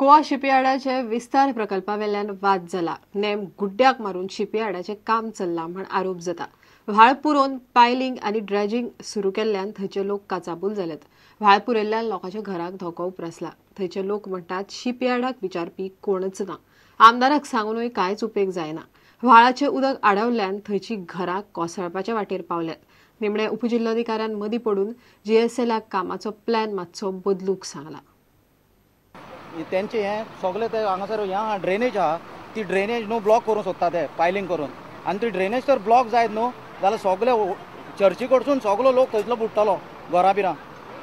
गोवा शिपयार्डाचे विस्तार प्रकल्पावेल्यान वाद जाला. नेम गुड्ड्याक मारून शिपयार्डाचें काम चल्लां म्हण आरोप जाता. व्हाळ पुरोवन पायलिंग आनी ड्रेजिंग सुरू केल्ल्यान थंयचे लोक काचाबूल जाल्यात. व्हाळ पुरयल्ल्यान लोकांच्या घराक धोको उप्रासला. थंयचे लोक म्हणटात शिपयार्डाक विचारपी कोणच ना. आमदाराक सांगूनय कांयच उपेग जायना. व्हाळाचें उदक आडवल्ल्यान थंयची घरां कोसळपाच्या वाटेर पावल्यात. निमणे उपजिल्लोधिकाऱ्यान मदीं पडून जीएसएलाक कामाचो प्लॅन मातसो बदलूंक सांगला. तेंचे हे सगळे ते हांगासर ह्या ड्रेनेज आहा ती ड्रेनेज न्हू ब्लॉक करूंक सोदता ते पायलिंग करून, आनी ती ड्रेनेज तर ब्लॉक जायत न्हू जाल्यार सगळे चर्ची कडसून सगळो लोक थंयसलो बुडटलो घरां बिरां.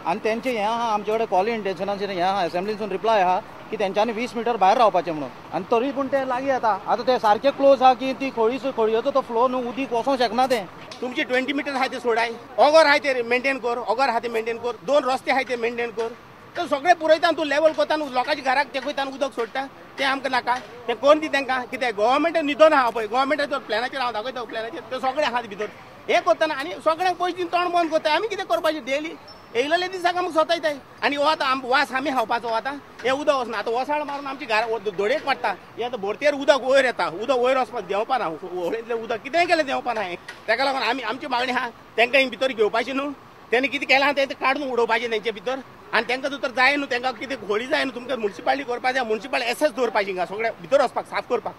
आनी तेंचे हें आहा आमचे कडेन कॉल इंटेन्शनाचेर हें आहा एसेंब्लीसून रिप्लाय आहा की तेंच्यांनी 20 मिटर भायर रावपाचें म्हणून, आनी तरी पूण ते लागीं येता. आतां ते सारके क्लोज आहा की ती खळी खळयेचो तो फ्लो न्हू उदीक वचोंक शकना. तें तुमची 20 मिटर आहा ते सोडाय, ऑगर आहा ते मेंटेन कर, ऑगर आहा ते मेंटेन कर, 2 रस्ते आहा ते मेंटेन कर. तर सगळें पुरयता तूं लेवल करता लोकांच्या घराक तेकयता उदक सोडटा तें आमकां नाका. तें कोण दी तांकां कितें गव्हर्मेंट न्हिदोन आहा पळय, गव्हर्मेंटाचो प्लॅनाचेर हांव दाखयता प्लॅनाचेर ते सगळें आहा भितर हें करतना आनी सगळ्यांक पयशे दिवन तोंड बंद करता. आमी कितें करपाचें डेली येयलेले दिसाक आमकां सोतायताय. आनी हो आतां वास आमी खावपाचो आतां हें उदक वचना. आतां वसाळ मारून आमच्या घरा धोडेक पडटा. हें आतां भोरतेर उदक वयर येता, उदक वयर वचपाक देंवपा ना, होळयेंतलें उदक कितेंय केलें देंवपा ना. ताका लागून आमी आमची मागणी आहा तांकां भितर घेवपाची न्हू, तेणी कितें केलां तें काडून उडोवपाचें तेंचे भितर. आनी तांकां जर जाय न्हू तांकां कितें होळी जाय न्हू तुमकां मुन्सिपालिटी करपाक जाय, मुन्सिपालिटी एसएस दवरपाची हिंगा सगळें भितर वचपाक साफ करपाक.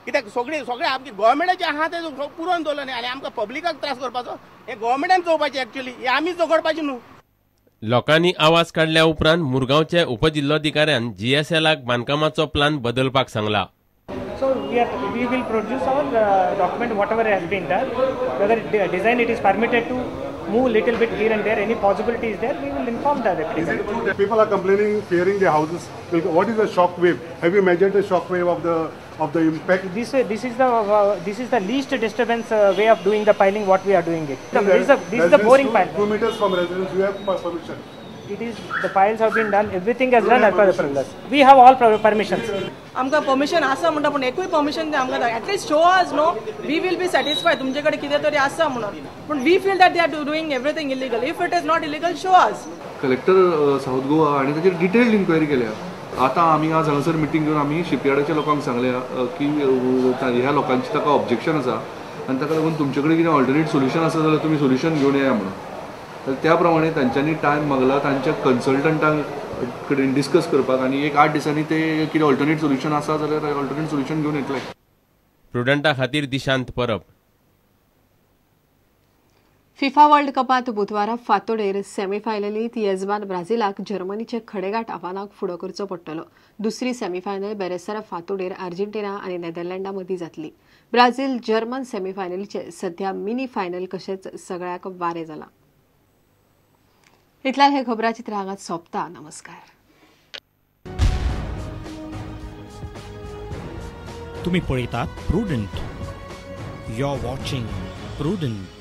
कित्याक सगळें सगळें आमचे गव्हर्मेंटाचें आहा तें पुरोवन दवरलें न्ही आनी आमकां पब्लिकाक त्रास करपाचो हें गव्हर्मेंटान चोवपाचें एक्चुअली, हें आमी झगडपाचें न्हू. लोकांनी आवाज काडल्या उपरांत मुरगांवचे उपजिल्लोधिकाऱ्यान जीएसएलाक बांदकामाचो प्लान बदलपाक सांगला. So we will produce our document whatever has been done, whether design it is permitted to move little bit here and there, any possibility is there, we will inform the deputy. Is it true that people are complaining, fearing their houses? What is the shock wave? Have you measured the shock wave of the impact? This is the least disturbance way of doing the piling what we are doing it. This is the boring pile. 2 meters from residence, you have permission. It is the piles have been done, everything has done as per the process. We have all permissions. आमकां permission आसा म्हणटा पूण एकूय permission आमकां at least show us no, we will be satisfied तुमचे कडेन कितें तरी आसा म्हणून. पूण we feel that they are doing everything illegal. If it is not illegal show us. Collector South Goa हांणी ताचेर डिटेल्ड इन्क्वायरी केल्या. आतां आमी आज हांगासर मिटींग घेवन आमी शिपयार्डाच्या लोकांक सांगल्या की ह्या लोकांची ताका ऑब्जेक्शन आसा आनी ताका लागून तुमचे कडेन कितें ऑल्टरनेट सोल्युशन आसा जाल्यार तुमी सोल्युशन घेवन येया म्हणून. त्या प्रमाणे तांच्यांनी टायम मागला तांच्या कन्सल्टंटां कडेन डिस्कस करपाक आनी एक 8 दिसांनी ते कितें ऑल्टरनेट सोल्युशन आसा जाल्यार ऑल्टरनेट सोल्युशन घेवन येतले. प्रुडंटा खातीर दिशांत परब. फिफा वर्ल्ड कपांत बुधवारा फांतोडेर सेमीफायनलींत येजमान ब्राझिलाक जर्मनीचे खडेगांठ आव्हानाक फुडो करचो पडटलो. दुसरी सेमीफायनल बेरेस्तारा फांतोडेर आर्जेंटिना आनी नेदरलँडा मदीं जातली. ब्राझील जर्मन सेमीफायनलीचे सध्या मिनी फायनल कशेंच सगळ्याक वारें जालां. इतल्यान हे खबराचित्र हांगाच सोंपता. नमस्कार. तुम्ही पळयतात Prudent. You are watching Prudent.